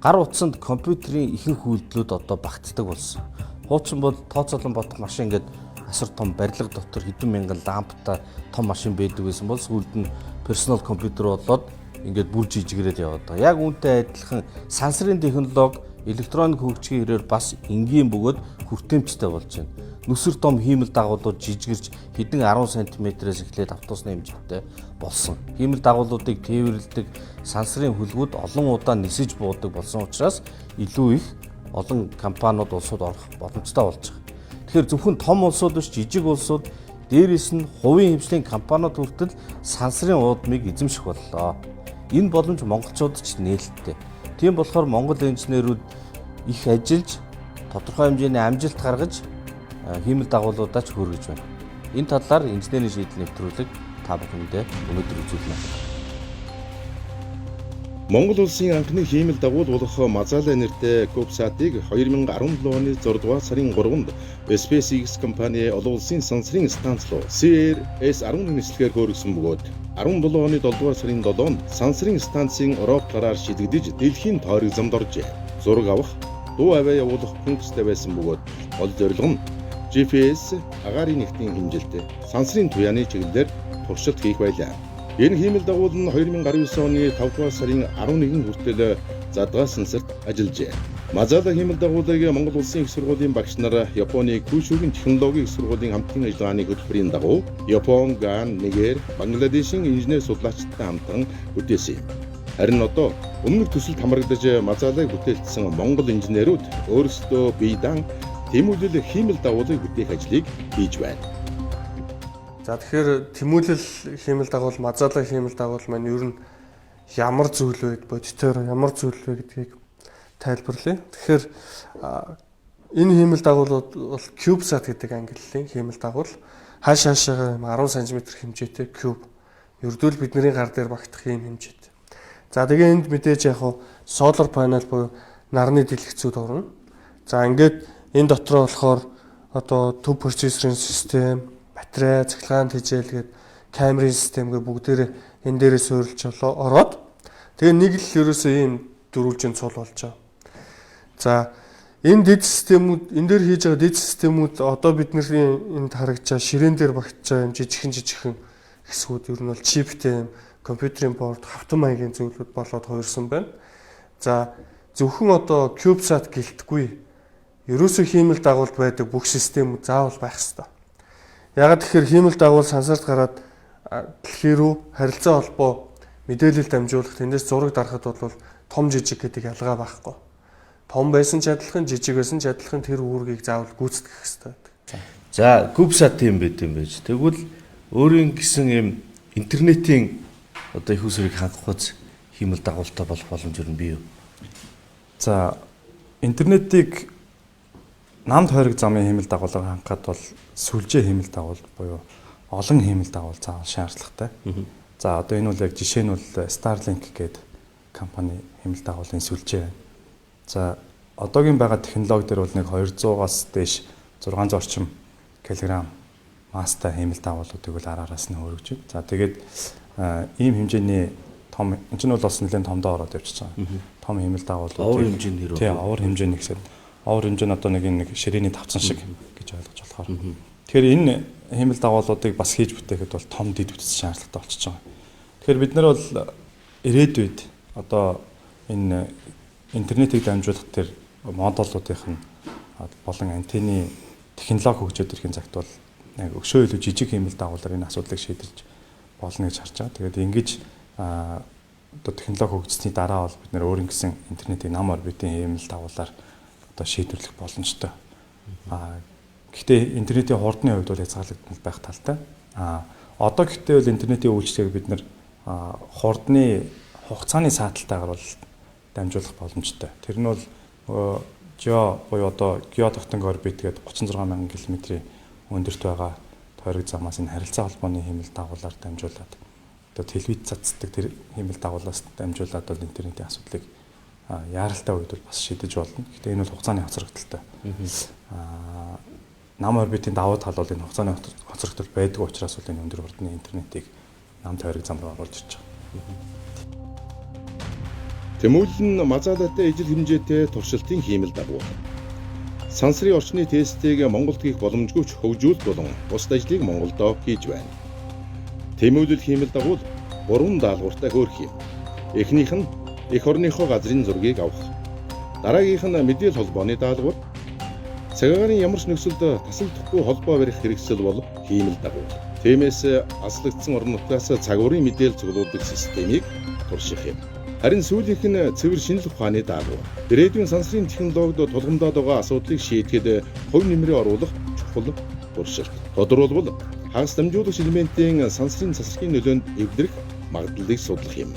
Гар утсанд компьютерийн ихэнх үйлдэлүүд одоо багтдаг болсон. Хуучин бол тооцоолон бодох машин ингээд асар том барилга дотор хэдэн мянган ламптай том машин байдаг байсан бол сүүлд нь персонал компьютер болоод ингээд бүр жижигрээд яваад байгаа. Яг үүнтэй адилхан сансрын технологи, электроник хөгжлийн хэрээр бас энгийн бөгөөд хүртээмжтэй болж байна. Нүсэр том хиймэл дагуулууд жижигэрч хэдэн 10 см-ээс эхлээд автобусны хэмжээтэй болсон. Хиймэл дагуулуудыг тээвэрлэдэг сансрын хөлгүүд олон удаа нисэж буудаг болсон учраас илүү их олон компаниуд, улсууд орох боломжтой болж байгаа. Тэгэхээр зөвхөн том улсууд биш, жижиг улсууд, дээрээс нь хувийн хвшлийн компаниуд хүртэл сансрын уудмыг эзэмших боллоо. Энэ боломж монголчуудад ч нээлттэй. Тийм болохоор монгол инженерүүд их ажиллаж, тодорхой хэмжээний амжилт гаргаж, хиймэл дагуулуудаа ч хөргөж байна. Энэ талаар инженерийн шийдэл нэвтрүүлэг та бүхэндээ өнөөдөр үзүүлнэ. Монгол улсын анхны хиймэл дагуул болох Мазала нэртэй CubeSat-ыг 2017 оны 6 дугаар сарын 3-нд SpaceX компани олон улсын сансрын станц руу CRS-11 нислэгээр хөөргөсөн бөгөөд 17 оны 7 дугаар сарын 7-нд сансрын станцын робот гараар шидэгдэж дэлхийн тойрог замд оржээ. Зураг авах, дуу авиа явуулах функцтэй байсан бөгөөд гол зорилго нь GPS, агаарын нэгтийн хэмжилт, сансрын туяаны чиглэлээр туршилт хийх байлаа. Энэ хиймэл дагуул нь 2019 оны 5 дугаар сарын 11 хүртэл задгай сансарт ажиллажээ. Мазала хиймэл дагуулыг Монгол Улсын их сургуулийн багш нар Японы Кюшүгийн технологийн их сургуулийн хамтын ажиллагааны хөтөлбөрийн дагуу Япон, Гана, Нигер, Бангладешийн инженер судлаачидтай хамтран бүтээсэн юм. Харин одоо өмнөх төсөлд хамрагдаж Мазалыг бүтээлцсэн Монгол инженерүүд өөрсдөө бие даан тэмүүлэл хиймэл дагуулыг бүтээх ажлыг хийж байна. За, тэгэхээр тэмүүлэл хиймэл дагуул, Мазала хиймэл дагуул маань ер нь ямар зүйл вэ, бодитоор ямар зүйл вэ гэдгийг тайлбарлая. Тэгэхээр энэ хиймэл дагуулууд бол CubeSat гэдэг ангиллын хиймэл дагуул. Хааш хаашаага 10 см хэмжээтэй куб. Ердөө л бидний гар дээр багтах ийм хэмжээтэй. За, тэгээ энд мэдээж яг хуу solar panel буюу нарны дэлгэцүүд орно. За, ингээд энэ дотроо болохоор одоо төв процессорын систем, батарей, цахилгаан тэжээл гээд камерын систем гээ бүгдээрээ энэ дээрээ суурилж ороод тэгээ нэг л ерөөсөө ийм дөрвөлжин цул болж байгаа. За, энэ дэд системүүд, энэ дээр хийж байгаа дэд системүүд одоо бидний энд харагдж байгаа ширээн дээр багтж байгаа юм жижигхэн жижигхэн хэсгүүд ер нь бол чиптэй юм компьютерийн board, хавтан маягийн зүйлүүд болоод хувирсан байна. За, зөвхөн одоо CubeSat гэлтгүй, ерөөсөө хиймэл дагуулд байдаг бүх системүүд заавал байх ёстой. Яагаад тэгэхээр хиймэл дагуул сансарт гараад дэлхий рүү харилцаа холбоо, мэдээлэл дамжуулах, тэндээс зураг дарахад бол том жижиг гэдэг ялгаа байхгүй. Том байсан ч адилхан, жижиг байсан ч адилхан тэр үүргийг заавал гүйцэтгэх ёстой байдаг. За, CubeSat юм байт юм байж. Тэгвэл өөрийн гэсэн юм интернетийн одоо их усрыг хангах үз хиймэл дагуултай болох боломж юу бий юу? За, интернетийг нам тойрог замын хиймэл дагуулгаар хангахад бол сүлжээ хиймэл дагуул буюу олон хиймэл дагуул заавал шаардлагатай. За, одоо энэ бол яг жишээ нь бол Starlink гэдэг компани хиймэл дагуулын сүлжээ байна. За, одоогийн байгаа технологи дээр бол нэг 200-аас дээш 600 орчим килограмм масстай хиймэл дагуулуудыг бол ар араас нь хөргөж байна. За, тэгээд ийм хэмжээний том, энэ чинь бол бас нэлээд томдоо ороод явчихж байгаа. Том хиймэл дагуулууд овор хэмжээний хэрэг. Тийм, овор хэмжээний гэсэд овор хэмжээ нь одоо нэг ширээний тавцан шиг гэж ойлгож болохоор. Тэгэхээр энэ хиймэл дагуулуудыг бас хийж бүтээхэд бол том дэд бүтэц шаардлагатай болчихж байгаа. Тэгэхээр бид нар бол ирээдүйд одоо энэ интернетийг дамжуулах тэр модулуудынх нь болон антенны технологи хөгжөөд ирэхин цагт бол яг өшөө илүү жижиг хиймэл дагуулаар энэ асуудлыг шийдэж болно гэж харж байгаа. Тэгээд ингэж одоо технологи хөгжсөний дараа бол бид нэр өөрийн гэсэн интернетийг нам орбитын хиймэл дагуулаар одоо шийдвэрлэх боломжтой. Гэхдээ интернетийн хурдны хувьд бол хязгаарлагдмал байх талтай. Одоо гэхдээ бол интернетийн үйлчилгээг бид нэр хурдны хугацааны сааталтайгаар бол дамжуулах боломжтой. Тэр нь бол нөгөө гео буюу одоо гео тогтонг орбит гэдэг 36 мянган км-ийн өндөрт байгаа тойрог замаас энэ харилцаа холбооны хиймэл дагуулаар дамжуулаад, одоо телевиз цацдаг тэр хиймэл дагуулаас дамжуулаад бол интернетийн асуудлыг яаралтай үед бол бас шийдэж болно. Гэхдээ энэ бол хугацааны хоцрогдолтой. Нам орбитын давуу тал бол энэ хугацааны хоцрогдол байдаг учраас бол энэ өндөр хурдны интернетийг нам тойрог зам руу оруулж ирж байгаа. Тэмүүлэл нь мазаалаатай ижил хэмжээтэй туршилтын хиймэл дагуул. Сансрын орчны тестийг Монголд хийх боломжгүй ч хөгжүүлэлт болон бусад ажлыг Монголдоо хийж байна. Тэмүүлэл хиймэл дагуул 3 даалгавартай хөөрөх юм. Эхнийх нь эх орныхоо газрын зургийг авах. Дараагийнх нь мэдээлэл холбооны даалгавар. Цагаагаар ямар ч нөхцөлд тасалдахгүй холбоо барих хэрэгсэл бол хиймэл дагуул. Тиймээс аслагдсан орон нутгаас цагуурын мэдээлэл цуглуулдаг системийг турших юм. Харин сүүлийнх нь цэвэр шинжлэх ухааны даалгавар. Ирээдүйн сансрын технологид тулгамдаад байгаа асуудлыг шийдэхэд хувь нэмрээ оруулах чухал туршилт. Тодорхойлбол хагас дамжуулагч элементийн сансрын цасрын нөлөөнд эвдрэх магадлалыг судлах юм.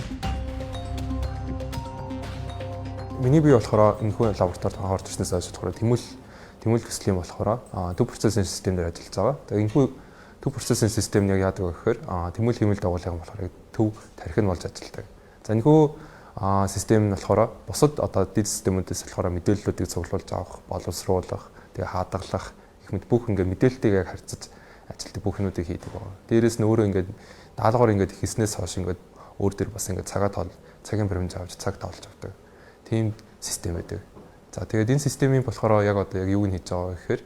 Миний бие болохоор энэхүү лабораторид анх орж ирснээс хойш болохоор тэмүүлэл төслийн болохоор төв процессын систем дээр ажиллаж байгаа. Тэгээ энэхүү төв процессын систем нь яг яадаг вэ гэхээр тэмүүлэл хиймэл дагуулын болохоор төв тархи нь болж ажилладаг. За энэхүү систем нь болохоор бусад одоо дэд системүүдээс болохоор мэдээллүүдийг цуглуулж авах, боловсруулах, тэгээ хаадгалах гэх мэт бүх ингээд мэдээллийг яг харьцаж ажилтдаг бүх юмнуудыг хийдэг байгаа. Дээрээс нь өөрөө ингээд даалгавар ингээд хийснээс хойш ингээд өөр дээр бас ингээд цагаа тоол цагийн баримж авч цаг тоолж авдаг. Тийм систем байдаг. За тэгээд энэ системийн болохоор яг одоо яг юуг нь хийж байгаа вэ гэхээр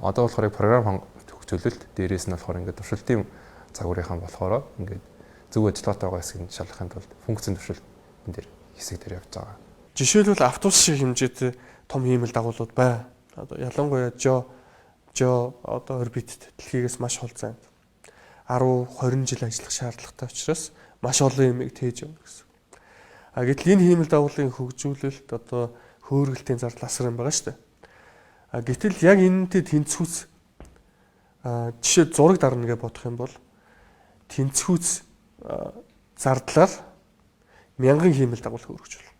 одоо болохоор яг програм хөгжүүлэлт дээрээс нь болохоор ингээд туршилтын загварынхаа болохоор ингээд зөв ажиллагаатай байгаа хэсгийг шалгахын тулд функцийн туршилт энэ дээр хэсэг дээр явж байгаа. Жишээлбэл автобус шиг хэмжээтэй том хиймэл дагуулууд бай. Одоо ялангуяа жо одоо орбитт дэлхийгээс маш хол зайд 10 20 жил ажиллах шаардлагатай учраас маш олон юмыг тээж явна гэсэн. А гэтэл энэ хиймэл дагуулын хөгжүүлэлт одоо хөөргөлтийн зардал асар юм байгаа шүү дээ. А гэтэл яг энэнтэй тэнцвүүц жишээ зураг дарна гэж бодох юм бол тэнцвүүц зардлаар мянган хиймэл дагуул хөргөж болно.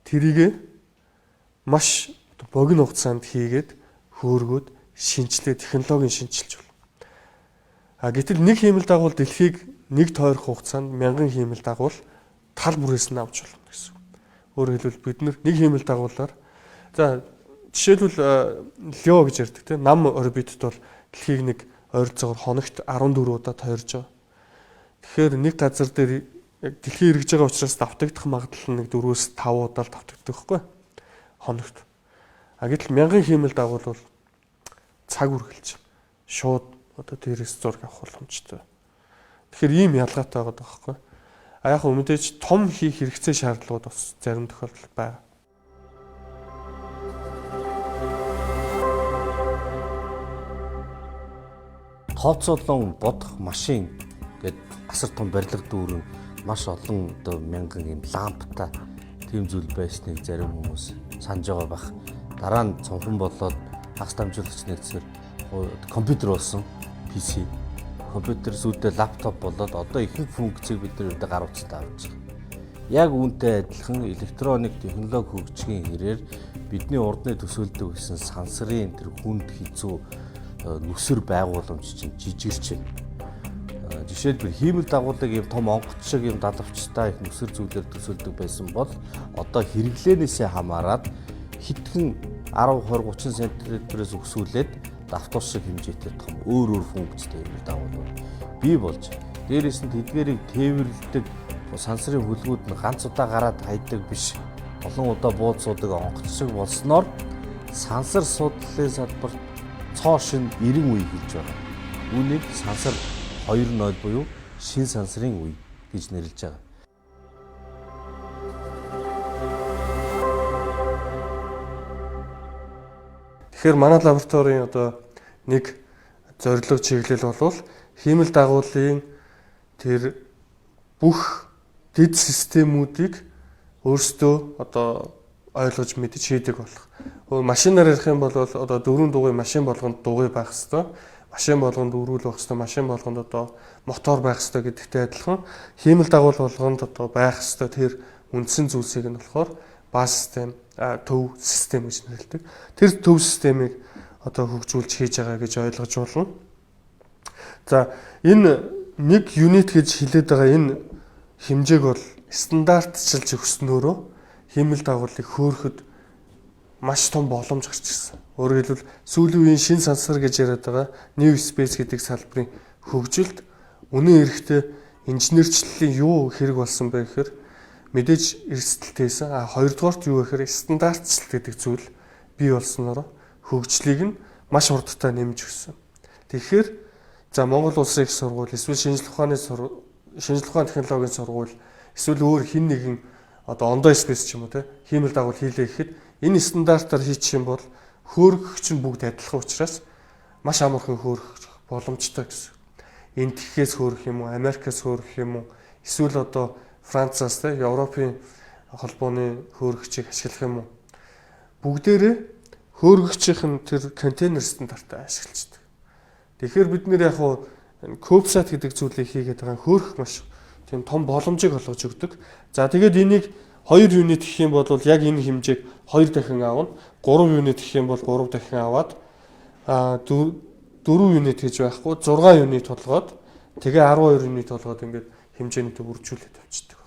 Тэрийг маш богино хугацаанд хийгээд хөөргөөд шинчлээ технологийн шинчилж болно. А гэтэл нэг хиймэл дагуул дэлхийг нэг тойрох хугацаанд мянган хиймэл дагуул тал бүрээс нь авч болно гэсэн. Өөрөөр хэлбэл бид нэг хиймэл дагуулаар за жишээлбэл Лео гэж ярьдаг тийм нам орбитод бол дэлхийг нэг ойролцоогоор хоногт 14 удаа тойрж байгаа. Тэгэхээр нэг газар дээр яг дэлхий эргэж байгаа учраас давтагдах магадлал нь нэг 4-5 удаа л давтагддаг байхгүй хоногт. А гэтэл мянган хиймэл дагуул бол цаг үргэлж шууд одоо дээрээс зураг авах боломжтой. Тэгэхээр ийм ялгаатай байгаа байхгүй. А яг хөө мэдээж том хийх хэрэгцээ шаардлагууд бас зарим тохиолдолд байгаа. Тооцоолон бодох машин гэд асар том барилга дүүрэн маш олон одоо мянган юм ламптай тийм зүйл байсныг зарим хүмүүс санаж байгаа бах. Дараа нь цонхон болоод хагас дамжуулагч нэгдсээр компьютер болсон PC. Компьютер сүйдээ лаптоп болоод одоо ихэнх функцийг бид нар өдөө гар утастай авч байгаа. Яг үүнтэй адилхан электроник технологи хөгжихийн хэрээр бидний урдны төсөөлдөг гэсэн сансрын тэр хүнд хэцүү нүсэр байгууламж чинь жижигэрч байна. Жишээлбэл хиймэл дагуулыг ийм том онгоц шиг ийм далавчтай их нүсэр зүйлээр төсөөлдөг байсан бол одоо хэрэглээнээсээ хамаарат хэдхэн 10 20 30 см-ээс өсвөлээд давтуус шиг хэмжээтэй том өөр өөр функцтэй хиймэл дагуулууд бий болж дээрээс нь тэдгэрийг тээвэрлэдэг сансрын хөлгүүд нь ганц удаа гараад хайдаг биш олон удаа бууз суудаг онгоц шиг болсноор сансар судлалын салбарт цоо шин 90 үе хэлж байгаа. Үүнийг сансар 2.0 буюу шин сансрын үе гэж нэрлэж байгаа. Тэгэхээр манай лабораторийн одоо нэг зорилго чиглэл бол хиймэл дагуулын тэр бүх дэд системүүдийг өөрсдөө одоо ойлгож мэдэж хийдэг болох. Машинаар ярих юм бол одоо дөрвөн дугуй машин болгонд дугуй байх хэвээр, машин болгонд өрүүл байх хэвээр, машин болгонд одоо мотор байх хэвээр гэдэгтэй адилхан хиймэл дагуул болгонд одоо байх хэвээр тэр үндсэн зүйлсийг нь болохоор баз систем, төв систем гэж нэрлэдэг. Тэр төв системийг одоо хөгжүүлж хийж байгаа гэж ойлгож болно. За энэ нэг юнит гэж хэлээд байгаа энэ хэмжээг бол стандартчилж өгснөөрөө хиймэл дагуулыг хөөрөхөд маш том боломж гарч ирсэн. Өөрөөр хэлбэл сүүлийн үеийн шин сансар гэж яриад байгаа New Space гэдэг салбарын хөгжилд үнэн хэрэгтээ инженерчлэлийн юу хэрэг болсон бэ гэхээр Мэдээж эрсдэлтэй байсан. А хоёрдугаарт юу гэхээр стандартчлалт гэдэг зүйл бий болсноор хөгжлийг нь маш хурдтай нэмж өгсөн. Тэгэхээр за Монгол улсын их сургууль эсвэл шинжлэх ухааны технологийн сургууль эсвэл өөр хэн нэгэн одоо ондоо space ч юм уу те хиймэл дагуул хийлээ гэхэд энэ стандартаар хийчих юм бол хөөргөгч нь бүгд адилхан учраас маш амархан хөөргөх боломжтой гэсэн. Энэтхгээс хөөрөх юм уу, Америкаас хөөрөх юм уу, эсвэл одоо Францаас те Европын холбооны хөөргөгчийг ашиглах юм уу? Бүгдээрээ хөөргөгчийнх нь тэр контейнер стандартаа ашиглаждаг. Тэгэхээр бид нэр яг хуу CubeSat гэдэг зүйлийг хийгээд байгаа хөөрөх маш тийм том боломжийг олгож өгдөг. За тэгээд энийг 2 юнит гэх юм бол яг энэ хэмжээг 2 дахин авна. 3 юнит гэх юм бол 3 дахин аваад 4 юнит гэж байхгүй 6 юнит толгоод тэгээ 12 юнит толгоод ингээд хэмжээний төв үржүүлээд явчихдаг.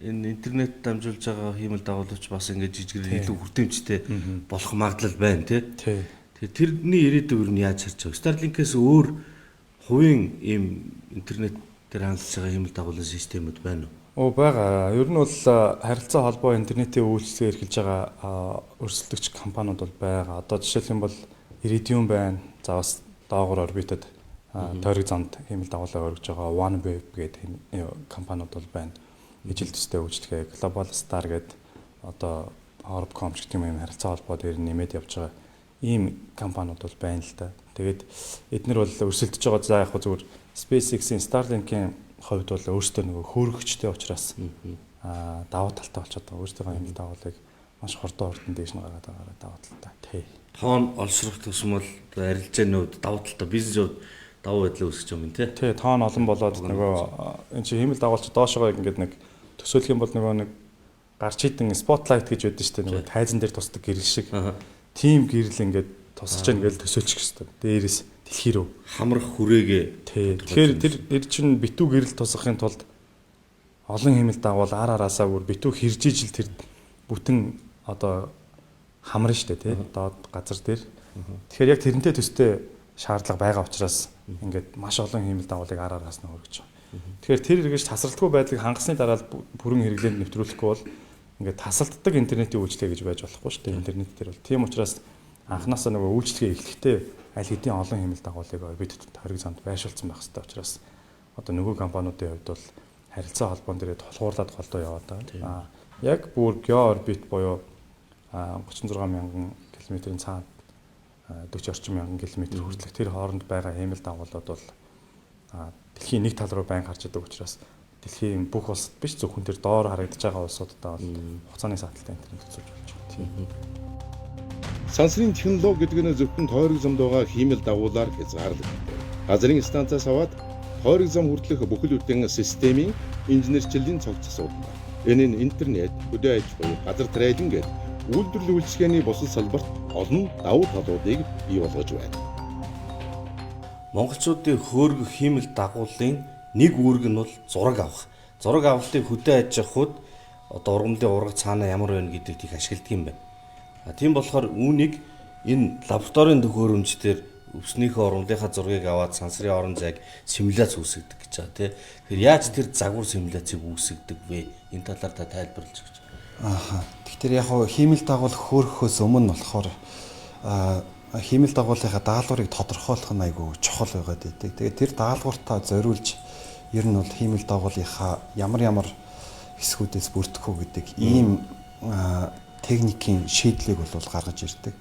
Энэ интернет дамжуулж байгаа хиймэл дагуулагч бас ингээд жижигэр илүү хүртээмжтэй болох магадлал байна тий. Тэгэхээр тэрний ирээдүйг юу яаж харж байгаа? Starlink-ээс өөр хувийн ийм интернет дээр хандж байгаа хиймэл дагуулын системүүд байна уу? Оо байгаа. Ер нь бол харилцаа холбоо интернетийн үйлчлэгээ эрхэлж байгаа өрсөлдөгч компаниуд бол байгаа. Одоо жишээлх юм бол Iridium байна. За бас доогоор орбитод тойрог замд хиймэл дагуулаа өргөж байгаа OneWeb гэдэг компаниуд бол байна. Ижил төстэй үйлчлэгээ Global Star гэдэг одоо Orbcom ч гэх юм харилцаа холбоо дээр нэмээд явж байгаа ийм компаниуд бол байна л да. Тэгээд эднэр бол өрсөлдөж байгаа. За яг хөө зүгээр SpaceX-ийн Starlink-ийн хувьд бол өөрсдөө нөгөө хөөргөгчтэй учраас давуу талтай болчиход байгаа. Өөрсдийнхөө хиймэл дагуулыг маш хурдан дээш нь гаргаад байгаараа давуу талтай. Тий. Тоон олсрох тусам бол арилжааны хувьд давуу талтай, бизнесийн хувьд давуу байдлаа үүсгэж байгаа юм тий. Тий, тоон олон болоод нөгөө энэ чинь хиймэл дагуулч доошогоо ингээд нэг төсөөлөх юм бол нөгөө нэг гарч хитэн spotlight гэж байдаг шүү дээ. Нөгөө тайзан дээр тусдаг гэрэл шиг. Тийм гэрэл ингээд тусч яах гээл төсөөлчих хэвээр. Дээрээс дэлхий рүү хамрах хүрээгээ. Тий. Тэгэхээр тэр чинь битүү гэрэл тусгахын тулд олон хиймэл дагуул ар араасаа бүр битүү хэржиж л тэр бүтэн одоо хамрна штэ тий. Доод газар дээр. Тэгэхээр яг тэрнтэй төстэй шаардлага байгаа учраас ингээд маш олон хиймэл дагуулыг ар араас нь хөргөж байгаа. Тэгэхээр тэр эргэж тасралтгүй байдлыг хангасны дараа бүрэн хэрэглээнд нэвтрүүлэхгүй бол ингээд тасалддаг интернетийн үйлчлэгээ гэж байж болохгүй шүү дээ. Интернет дээр бол тийм учраас анханасаа нөгөө үйлчлэгээ эхлэхдээ аль хэдийн олон хиймэл дагуулыг орбит тойрог замд байршуулсан байх хэрэгтэй учраас одоо нөгөө компаниудын хувьд бол харилцаа холбоон дээрээ тулгуурлаад голдоо яваад байгаа. Яг бүр гео орбит буюу 36 мянган километрийн цаанд 40 орчим мянган километр хүртэлх тэр хооронд байгаа хиймэл дагуулууд бол дэлхийн нэг тал руу байн гарч идэг учраас дэлхийн бүх улсад биш зөвхөн тэр доор харагдаж байгаа улсуудад бол хугацааны сааталтай интернет үзүүлж болж байгаа. Тийм. Сансрын технологи гэдэг нь зөвхөн тойрог замд байгаа хиймэл дагуулаар хязгаарлагддаг. Газрын станцаас аваад тойрог зам хүртэлх бүхэл бүтэн системийн инженерчлэлийн цогц асуудал байна. Энэ нь интернет, хөдөө аж ахуй, газар трайлан гээд үйлдвэрлэл үйлчилгээний бусад салбарт олон давуу талуудыг бий болгож байна. Монголчуудын хөөргөх хиймэл дагуулын нэг үүрэг нь бол зураг авах. Зураг авалтыг хөдөө аж ахуйд одоо ургамлын ургац цаанаа ямар байна гэдэгт их ашигладаг юм байна. Тийм болохоор үүнийг энэ лабораторийн төхөөрөмж дээр өвснийхөө ургамлынхаа зургийг аваад сансрын орон зайг симуляц үүсгэдэг гэж байгаа тий. Тэгэхээр яаж тэр загвар симуляцийг үүсгэдэг вэ? Энэ талаар та тайлбарлаж өгч. Ааха. Тэгэхээр яг хиймэл дагуул хөөрөхөөс өмнө болохоор хиймэл дагуулынхаа даалгаврыг тодорхойлох нь айгүй чухал байгаад байдаг. Тэгээд тэр даалгавартаа зориулж ер нь бол хиймэл дагуулынхаа ямар хэсгүүдээс бүрдэх үү гэдэг ийм техникийн шийдлийг бол гаргаж ирдэг.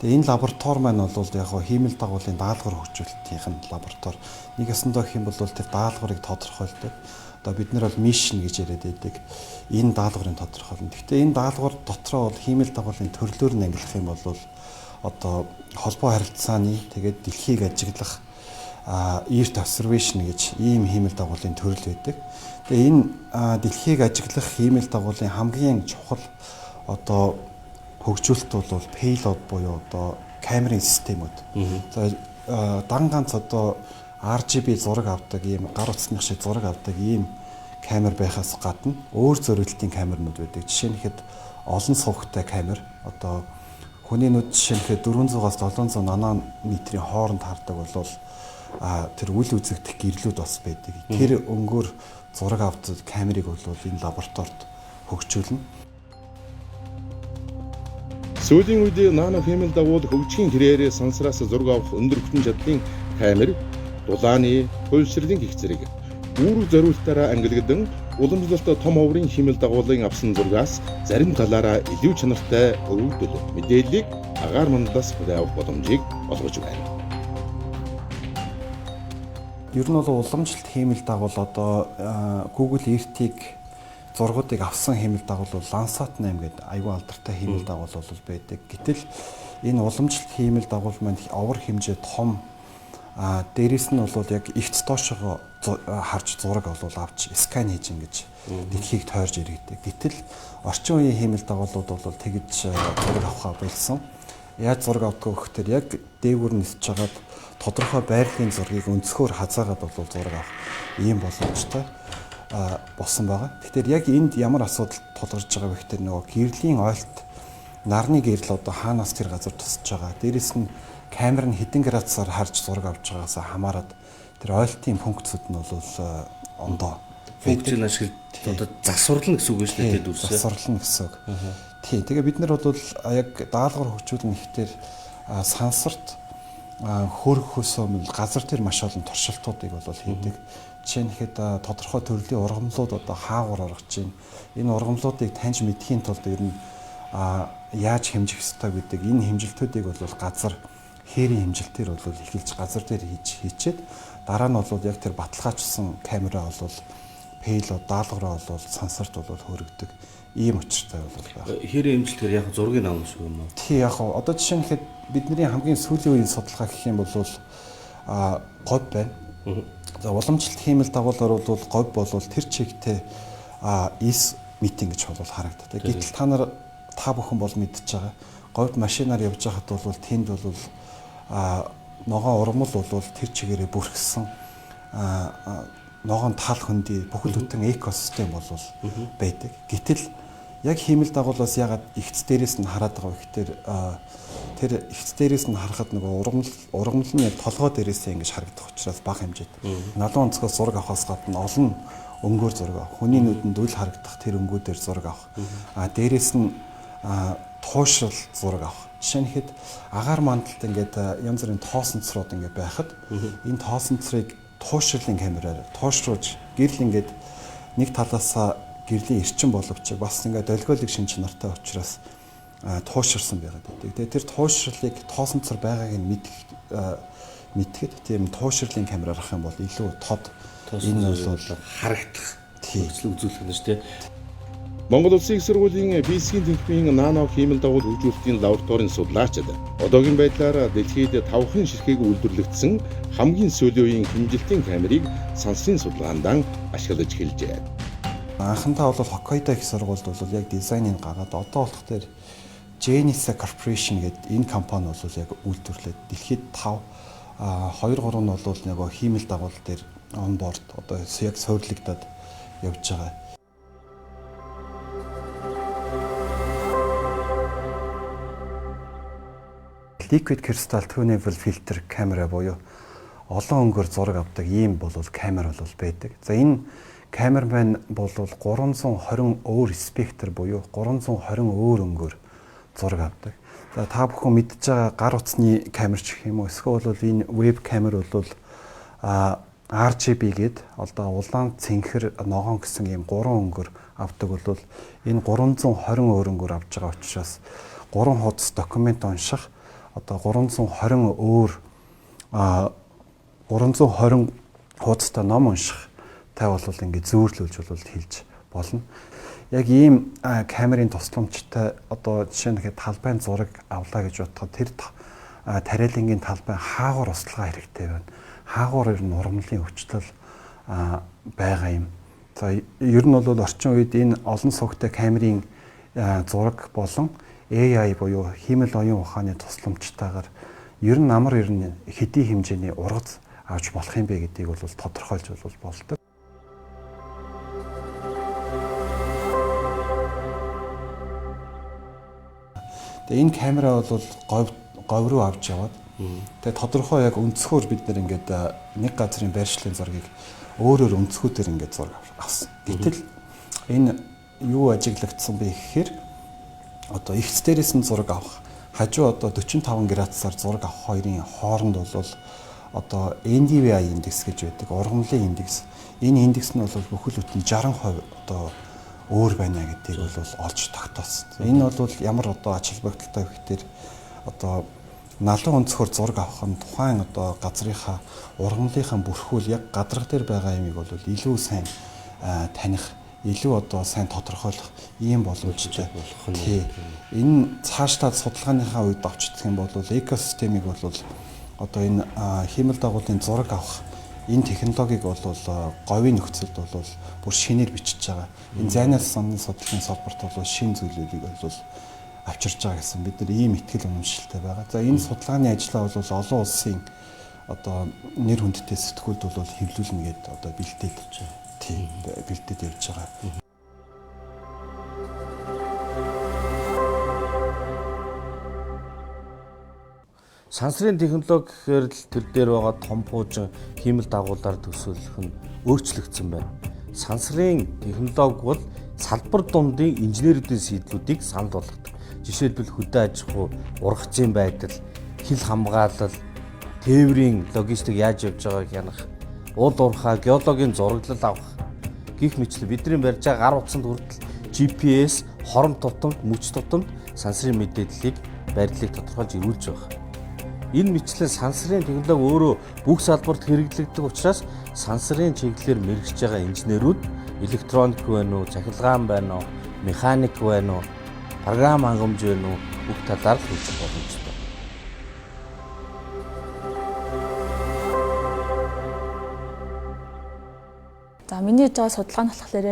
Тэгээ энэ лаборатори маань бол яг хиймэл дагуулын даалгавар хөгжүүлэлтийн лаборатори. Нэг ёсондоо гэх юм бол тэр даалгаврыг тодорхойлдог. Одоо бид нар бол мишн гэж яриад байдаг. Энэ даалгаврыг тодорхойлно. Гэхдээ энэ даалгавар дотроо бол хиймэл дагуулын төрлөөр нь ангилах юм бол одоо холбоо харилцааны тэгээд дэлхийг ажиглах Earth observation гэж ийм хиймэл дагуулын төрөл байдаг. Тэгээ энэ дэлхийг ажиглах хиймэл дагуулын хамгийн чухал одоо хөгжүүлэлт бол payload буюу одоо камерын системүүд. За дан ганц одоо RGB зураг авдаг ийм гар утасных шиг зураг авдаг ийм камер байхаас гадна өөр зориултын камернууд байдаг. Жишээ нь хэд олон сувгтай камер одоо хүний нүд жишээ нь 400-аас 700 нанометрийн хооронд хардаг бол тэр үл үзэгдэх гэрлүүд бас байдаг. Тэр өнгөөр зураг авдаг камерыг бол энэ лабораторид хөгжүүлнэ. Сүүлийн үед нано хиймэл дагуул хөгжихийн хэрээр сансраас зураг авах өндөр хүчин чадлын камер, дулааны, туйлширлын гих зэрэг үүрэг зориултаараа ангилэгдэн уламжлалт том оврын хиймэл дагуулын авсан зургаас зарим талаараа илүү чанартай өгөгдөл мэдээллийг агаар мандлаас хүлээн авах боломжийг олгож байна. Ер нь бол уламжлалт хиймэл дагуул одоо Google Earth-ийг зургуудыг авсан хиймэл дагуул бол Landsat 8 гэдэг айгүй алдартай хиймэл дагуул бол байдаг. Гэтэл энэ уламжлалт хиймэл дагуул маань овор хэмжээ том, дээрээс нь бол яг ихц доошогоо харж зураг бол авч скан хийж ингэж дэлхийг тойрж иргэдэг. Гэтэл орчин үеийн хиймэл дагуулууд бол тэгж зураг авахаа болсон. Яаж зураг авдаг вэ гэхээр яг дээгүүр нисэж хагаад тодорхой байрлалын зургийг өнцгөр хазаагаад бол зураг авах ийм боломжтой болсон байгаа. Тэгэхээр яг энд ямар асуудал тулгарч байгаа вэ гэхээр нөгөө гэрлийн ойлт, нарны гэрэл одоо хаанаас тэр газар тусч байгаа. Дээрээс нь камер нь хэдэн градусаар харж зураг авч байгаас хамаарат тэр ойлтын функцүүд нь бол ондоо. Функцийг ашиглаж одоо засварлана гэсэн үг шүү дээ, дүрсээ. Засварлана гэсэн үг. Тий. Тэгээ бид нар бол яг даалгавар хөгжүүлнэ гэхээр сансарт хөөрөхөөсөө газар дээр маш олон туршилтуудыг бол хийдэг. Жишээ нь хэд тодорхой төрлийн ургамлууд одоо хаагур оргож байна. Энэ ургамлуудыг таньж мэдхийн тулд ер нь яаж хэмжих ёстой гэдэг энэ хэмжилтүүдийг бол газар хээрийн хэмжилтээр бол эхэлж газар дээр хийчээд дараа нь бол яг тэр баталгаажсан камера бол payload даалгавраа бол сансарт бол хөрөгдөг ийм учиртай бол байна. Хээрийн хэмжилтээр яг зургийг авах шиг юм уу? Тий, яг одоо жишээ нь хэд бидний хамгийн сүүлийн үеийн судалгаа гэх юм бол говь байна. За уламжлалт хиймэл дагуулаар бол говь бол тэр чигтээ эс митинг гэж бол харагддаг. Гэтэл та нар та бүхэн бол мэдж байгаа. Говьд машинаар явж байхад бол тэнд бол ногоон урмал бол тэр чигээрээ бүрхсэн ногоон тал хөндөй бүхэл бүтэн экосистем бол байдаг. Гэтэл яг хиймэл дагуулаас ягаад ихц дээрээс нь хараад байгаа вэ гэхээр тэр ихц дээрээс нь харахад нөгөө ургамал нь яг толгой дээрээсээ ингэж харагдах учраас бага хэмжээд. Налуун өнцгөөс зураг авахаас гадна олон өнгөөр зураг авах. Хүний нүдэнд үл харагдах тэр өнгүүдээр зураг авах. А дээрээс нь туушрал зураг авах. Жишээ нь хэд агаар мандалд ингээд янз бүрийн тоосонцрууд ингээд байхад энэ тоосонцрыг туушрлын камераар туушруулж гэрэл ингээд нэг талаасаа гэрлийн эрчим боловч бас ингээд долгиолог шин чанартай учраас тууширсан байгаад байдаг. Тэгээ тэр туушрлыг тоосонцор байгааг нь мэдхэд тийм туушрлын камераар авах юм бол илүү тод энэ бол харагдах нөхцөл үзүүлэх нь шүү дээ. Монгол Улсын их сургуулийн физикийн тэнхимийн нано хиймэл дагуул хөгжүүлэлтийн лабораторийн судлаачид одоогийн байдлаар дэлхийд 5хан ширхэг үйлдвэрлэгдсэн хамгийн сүүлийн үеийн хэмжилтийн камерыг сансрын судалгаанд ашиглаж эхэлжээ. Анхандаа бол Хоккайдо их сургуульд бол яг дизайныг гаргаад одоо болох дээр Genisa Corporation гэдэг энэ компани бол яг үйлдвэрлээд дэлхийд 5 2 3 нь бол нөгөө хиймэл дагуул дээр онборд одоо яг суурлагдаад явж байгаа. Liquid Crystal Tunable Filter камера буюу олон өнгөөр зураг авдаг ийм бол камер бол байдаг. За энэ камер маань бол 320 өөр спектр буюу 320 өөр өнгөөр зураг авдаг. За та бүхэн мэдж байгаа гар утасны камер ч гэх юм уу эсвэл бол энэ веб камер бол RGB гээд одоо улаан, цэнхэр, ногоон гэсэн ийм гурван өнгөөр авдаг бол энэ 320 өөр өнгөөр авч байгаа учраас гурван хуудас документ унших одоо 320 өөр 320 хуудастай ном унших тай бол ингээд зөөрлүүлж бол хэлж болно. Яг ийм камерын тусламжтай одоо жишээ нь тэгэхээр талбайн зураг авлаа гэж бодоход тэр тариалангийн талбай хаагур услага хэрэгтэй байна. Хаагур ер нь ургамлын өвчлөл байгаа юм. За ер нь бол орчин үед энэ олон сувгтай камерын зураг болон AI буюу хиймэл оюун ухааны тусламжтайгаар ер нь амар ер нь хэдий хэмжээний ургац авч болох юм бэ гэдгийг бол тодорхойлж бол болдог. Тэгээ энэ камера бол говь руу авч яваад тэгээ тодорхой яг өнцгөр бид нэр ингээд нэг газрын байршлын зургийг өөрөөр өнцгүүдээр ингээд зураг авсан. Гэтэл энэ Юу ажиглагдсан бэ гэхээр одоо эгц дээрээс нь зураг авах, хажуу одоо 45 градусаар зураг авах хоёрын хооронд бол одоо NDVI индекс гэж байдаг, ургамлын индекс. Энэ индекс нь бол бүхэл бүтэн 60% одоо өөр байна гэдгийг бол олж тогтоосон. Энэ бол ямар одоо ач холбогдолтой вэ гэхээр одоо налуу өнцгөр зураг авах нь тухайн одоо газрынхаа ургамлынхаа бүрхүүл яг гадрах дээр байгаа юмыг бол илүү сайн таних, илүү одоо сайн тодорхойлох ийм боломжтой болох нь. Энэ цаашлаад судалгааныхаа үед авчдах юм бол экосистемийг бол одоо энэ хиймэл дагуулын зураг авах энэ технологиг бол говийн нөхцөлд бол бүр шинээр бичиж байгаа. Энэ зайнаас санны судлалын салбарт бол шинэ зүйлүүдийг бол авчирж байгаа гэсэн бид нар ийм итгэл үнэмшилтэй байгаа. За энэ судалгааны ажлаа бол олон улсын одоо нэр хүндтэй сэтгүүлд бол хэвлүүлнэ гэд одоо бэлдээд тийм бэлдээд явж байгаа. Сансрын технологи гэхээр л тэр дээр байгаа том пуужин хиймэл дагуулаар төсөөлөх нь өөрчлөгдсөн байна. Сансрын технологи бол салбар дундын инженерүүдийн сэдлүүдийг санал болгодог. Жишээлбэл хөдөө аж ахуй, ургацын байдал, хил хамгаалал, тээврийн логистик яаж явж байгааг хянах, уул уурхай, геологийн зураглал авах гэх мэтлэн бидний барьж байгаа гар утсанд хүртэл GPS, хором тутамд, мөч тутамд сансрын мэдээллийг байрлалыг тодорхойлж ирүүлж байгаа. Энэ мэтлэн сансрын технологи өөрөө бүх салбарт хэрэглэгддэг учраас сансрын чиглэлээр мэрэгжиж байгаа инженерүүд электроник байна уу, цахилгаан байна уу, механик байна уу, програм хангамж байна уу бүх талаар л хөгжих боломжтой. За миний хийж байгаа судалгаа нь болохоор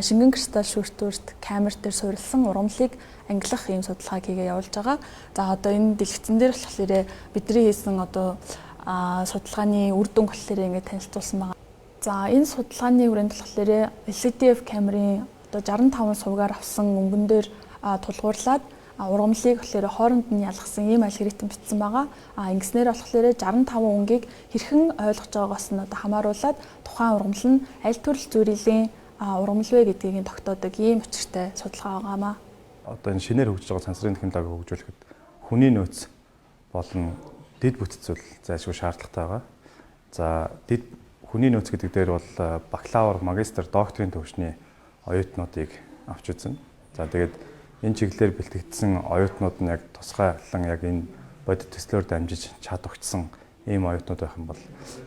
шингэн кристалл шүүртүүрт камер дээр суурилсан ургамлыг ангилах ийм судалгааг хийгээ явуулж байгаа. За одоо энэ дэлгэцэн дээр болохоор бидний хийсэн одоо судалгааны үр дүн болохоор ингээд танилцуулсан байгаа. За энэ судалгааны хүрээнд болохоор LCDF камерын одоо 65 сувгаар авсан өнгөн дээр тулгуурлаад ургамлыг болохоор хооронд нь ялгасан ийм алгоритм бичсэн байгаа. Ингэснээр болохоор 65 өнгийг хэрхэн ойлгож байгаагаас нь одоо хамааруулаад тухайн ургамал нь аль төрөл зүрилийн ургамал вэ гэдгийг нь тогтоодог ийм учиртай судалгаа байгаамаа. Одоо энэ шинээр хөгжиж байгаа сансрын технологиг хөгжүүлэхэд хүний нөөц болон дэд бүтэц зүйл зайлшгүй шаардлагатай байгаа. За дэд хүний нөөц гэдэг дээр бол бакалавр, магистр, докторийн түвшний оюутнуудыг авч үзэн. За тэгээд энэ чиглэлээр бэлтгэгдсэн оюутнууд нь яг тусгайлан яг энэ бодит төслөөр дамжиж чад өгсөн ийм оюутнууд байх юм бол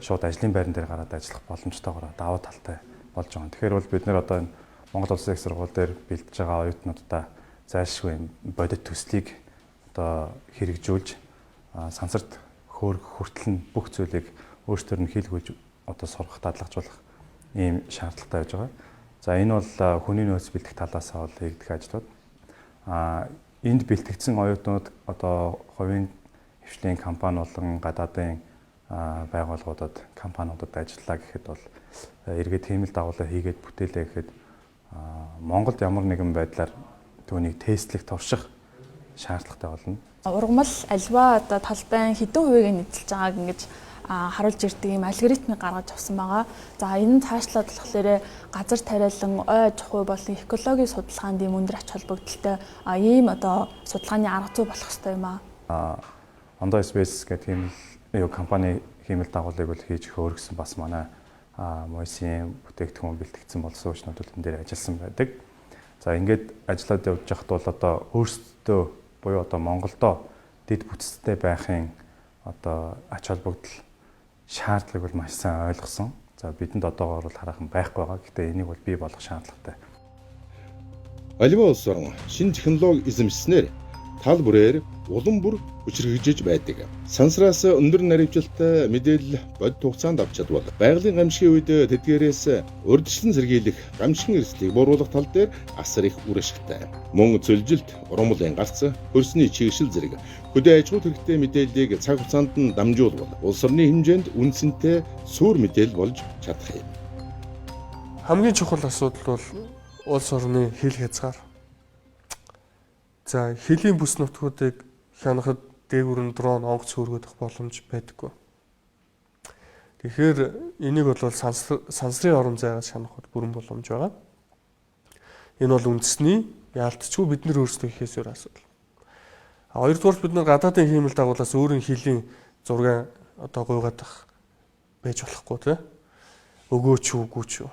шууд ажлын байран дээр гараад ажиллах боломжтойгоор давуу талтай болж байгаа. Тэгэхээр бол бид нэр одоо энэ Монгол Улсын их сургууль дээр бэлдэж байгаа оюутнуудаа зайлшгүй энэ бодит төслийг одоо хэрэгжүүлж сансарт хөөргөх хүртэл нь бүх зүйлийг өөрсдөр нь хийлгүүлж одоо сурах, дадлагжуулах ийм шаардлагатай байж байгаа. За энэ бол хүний нөөц бэлтгэх талаас нь бол хийгдэх ажлууд. Энд бэлтгэгдсэн оюутнууд одоо хувийн хвшлийн компани болон гадаадын байгууллагуудад, компаниудад ажиллаа гэхэд бол эргээд хиймэл дагуулаа хийгээд бүтээлээ гэхэд Монголд ямар нэгэн байдлаар түүнийг тестлэх, турших шаардлагатай болно. Ургамал альва одоо талбайн хэдэн хувийг нь эзэлж байгааг ингэж харуулж ирдэг ийм алгоритмыг гаргаж авсан байгаа. За энэ нь цаашлаад болохоор газар тариалан, ой аж ахуй болон экологийн судалгаанд ийм өндөр ач холбогдолтой ийм одоо судалгааны арга зүй болох ёстой юм аа. Ондоо Space гэх хиймэл компани хиймэл дагуулыг бол хийж хөөргсөн бас манай Мойсийн бүтээгдэхүүн бэлтгэгдсэн болсон хүчнүүд бол энэ дээр ажилласан байдаг. За ингээд ажиллаад явж байхад бол одоо өөрсдөө буюу одоо Монголдо дэд бүтцтэй байхын одоо ач холбогдол шаардлагыг бол маш сайн ойлгосон. За бидэнд одоогоор бол хараахан байхгүй байгаа. Гэхдээ энийг бол бий болгох шаардлагатай. Аливаа улс орон шинэ технологи эзэмшсэнээр тал бүрээр улам бүр хүчрхэгжиж байдаг. Сансраас өндөр наривчлалтай мэдээлэл бодит хугацаанд авч чадвал байгалийн гамшигын үед тэдгээрээс урьдчилан сэргийлэх гамшигын эрсдлийг бууруулах тал дээр асар их үр ашигтай. Мөн цөлжилт, ургамлын гарц, хөрсний чигшил зэрэг хөдөө аж ахуйд хэрэгтэй мэдээллийг цаг хугацаанд нь дамжуулбал улс орны хэмжээнд үнэ цэнтэй суурь мэдээлэл болж чадах юм. Хамгийн чухал асуудал бол улс орны хил хязгаар. За хөлийн бүс нутгуудыг хянахад дээгүүр нь дрон онгоц хөргөдөх боломж байдаггүй. Тэгэхээр энийг бол сансрын орон зайгаас хянах бүрэн боломж байгаа. Энэ бол үндэсний яалтчгүй бид нар өөрсдөө хийхээс өөр асуудал. А хоёрдугаар бид нар гадаадын хиймэл дагуулаас өөрийн хилийн зураг одоо гуйгаадах байж болохгүй тий. Өгөөч үгүй ч юу.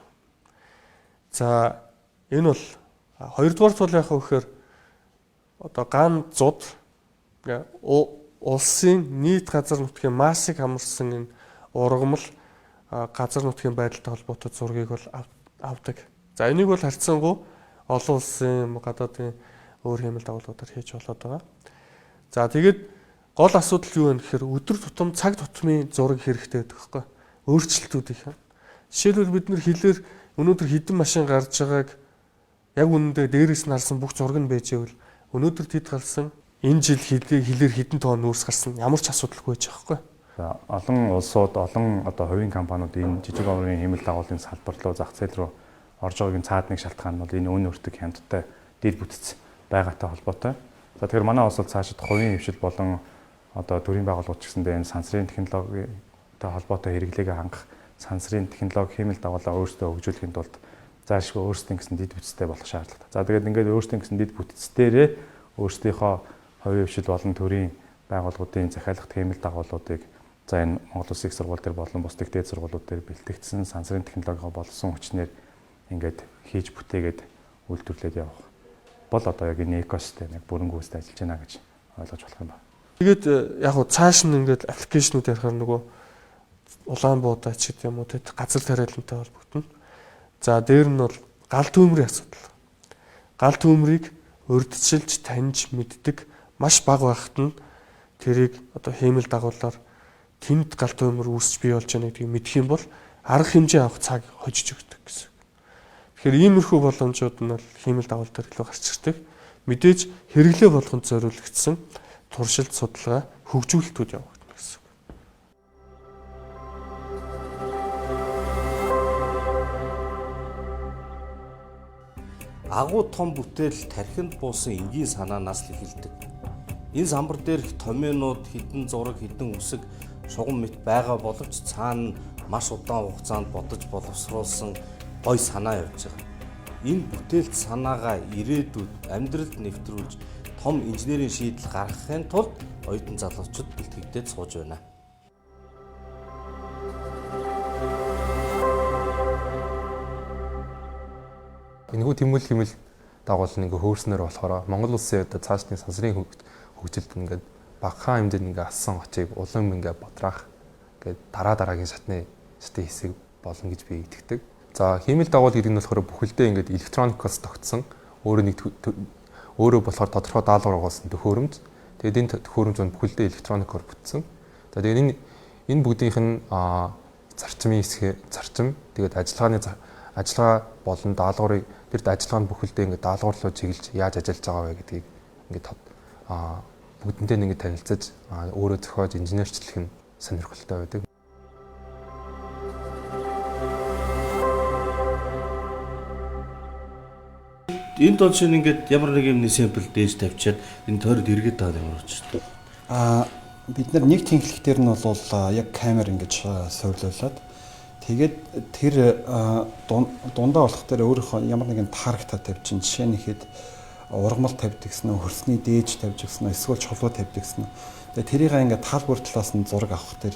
За энэ бол хоёрдугаар тул яах вэ гэхээр одоо ган зуд улсын нийт газар нутгийн массыг хамарсан энэ ургамал газар нутгийн байдалтай холбоотой зургийг бол авдаг. За энийг бол харьцангуй олон улсын гадаадын өөр хиймэл дагуулгуудаар хийж болоод байгаа. За тэгээд гол асуудал юу вэ гэхээр өдөр тутам цаг тутмын зураг хэрэгтэй байдаг байхгүй. Өөрчлөлтүүд их. Жишээлбэл бид нэр хилээр өнөөдөр хэдэн машин гарч байгааг яг үнэндээ дээрээс нь харсан бүх зураг нь байж байвал өнөөдөр тэд гарсан энэ жил хилээр хэдэн тонн нүүрс гарсан ямар ч асуудалгүй байж байгаа байхгүй. За олон улсууд, олон одоо хувийн компаниуд энэ жижиг оврын хиймэл дагуулын салбар руу, зах зээл рүү орж байгаагийн цаад нэг шалтгаан нь бол энэ үн өртөг хямдтай дид бүтц байгаатай холбоотой. За тэгэхээр манай улс бол цаашид хувийн хвшил болон одоо төрийн байгууллагууд ч гэсэндээ энэ сансрын технологитой холбоотой хэрэглээгээ хангах сансрын технологи хиймэл дагуулаа өөрсдөө хөгжүүлэхийн тулд заашгүй өөрсдийн гэсэн дид бүтцтэй болох шаардлагатай. За тэгээд ингээд өөрсдийн гэсэн дид бүтц дээрээ өөрсдийнхөө хувийн хвшил болон төрийн байгууллагуудын захиалгах хиймэл дагуулуудыг за энэ Монгол Улсын их сургууль дээр болон бусад их дээд сургуулиуд дээр бэлтгэгдсэн сансрын технологио болсон хүчнээр ингээд хийж бүтээгээд үйлдвэрлээд явах бол одоо яг энэ экосистем яг бүрэн гүйцэд ажиллаж байна гэж ойлгож болох юм байна. Тэгээд яг хуу цааш нь ингээд аппликейшнүүд ярихаар нөгөө улаан буудаа ч гэдэг юм уу тэт газар тариалантай холбогдно. За дээр нь бол гал төмрийн асуудал. Гал төмрийг урьдчилж таньж мэддэг маш бага байхад нь тэрийг одоо хиймэл дагуулаар тэнд гал төмөр үүсч бий болж байна гэдгийг мэдэх юм бол арга хэмжээ авах цаг хожиж өгдөг гэсэн. Тэгэхээр иймэрхүү боломжууд нь бол хиймэл дагуул дээр илүү гарч ирдэг. Мэдээж хэрэглээ болгонд зориулагдсан туршилт судалгаа хөгжүүлэлтүүд явагдана гэсэн. Агуу том бүтээл тархинд буусан энгийн санаанаас л эхэлдэг. Энэ самбар дээрх томьёонууд, хідэн зураг, хідэн үсэг, шугам мэт байгаа боловч цаана маш удаан хугацаанд бодож боловсруулсан гой санаа явж байгаа. Энэ бүтээлт санаагаа ирээдүйд амьдралд нэвтрүүлж том инженерийн шийдэл гаргахын тулд оюутан залуучууд бэлтгэгдээд сууж байна. Энэхүү тэмүүлэл хэмэл дагуул нь ингээ хөөрснөр болохоор Монгол улсын одоо цаашдын сансрын хөгжилд ингээд багахан хэмжээнд ингээ ассан очийг улам ингээ бодраах ингээд дараа дараагийн шатны хэсэг болно гэж би итгэдэг. За хиймэл дагуул гэдэг нь болохоор бүхэлдээ ингээд электроникоос тогтсон өөрөө нэг өөрөө болохоор тодорхой даалгавар агуулсан төхөөрөмж. Тэгээд энэ төхөөрөмж нь бүхэлдээ электроникоор бүтсэн. За тэгээд энэ бүгдийнх нь зарчмын хэсэг зарчим тэгээд ажиллагаа болон даалгаврыг тэр ажиллагаа нь бүхэлдээ ингээд даалгавар руу чиглэж яаж ажиллаж байгаа вэ гэдгийг ингээд бүгдэнтэй ингээд танилцаж өөрөө зохиож инженерчлэх нь сонирхолтой байдаг. Энэ дон шинэ ингээд ямар нэг юмны сэмпл дээж тавьчаад энэ тойрод эргээд байгаа юм учиртай. Бид нар нэг тэнхлэг дээр нь бол яг камер ингэж суйрлуулад тэгээд тэр дундаа болох дээр өөрийнхөө ямар нэгэн таргта тавьчин жишээ нь ихэд ургамал тавьдаг гэсэн үү, хөрсний дээж тавьж гэсэн үү, эсвэл чулуу тавьдаг гэсэн үү. Тэгээд тэрийг ингээд тал бүр талаас нь зураг авах тэр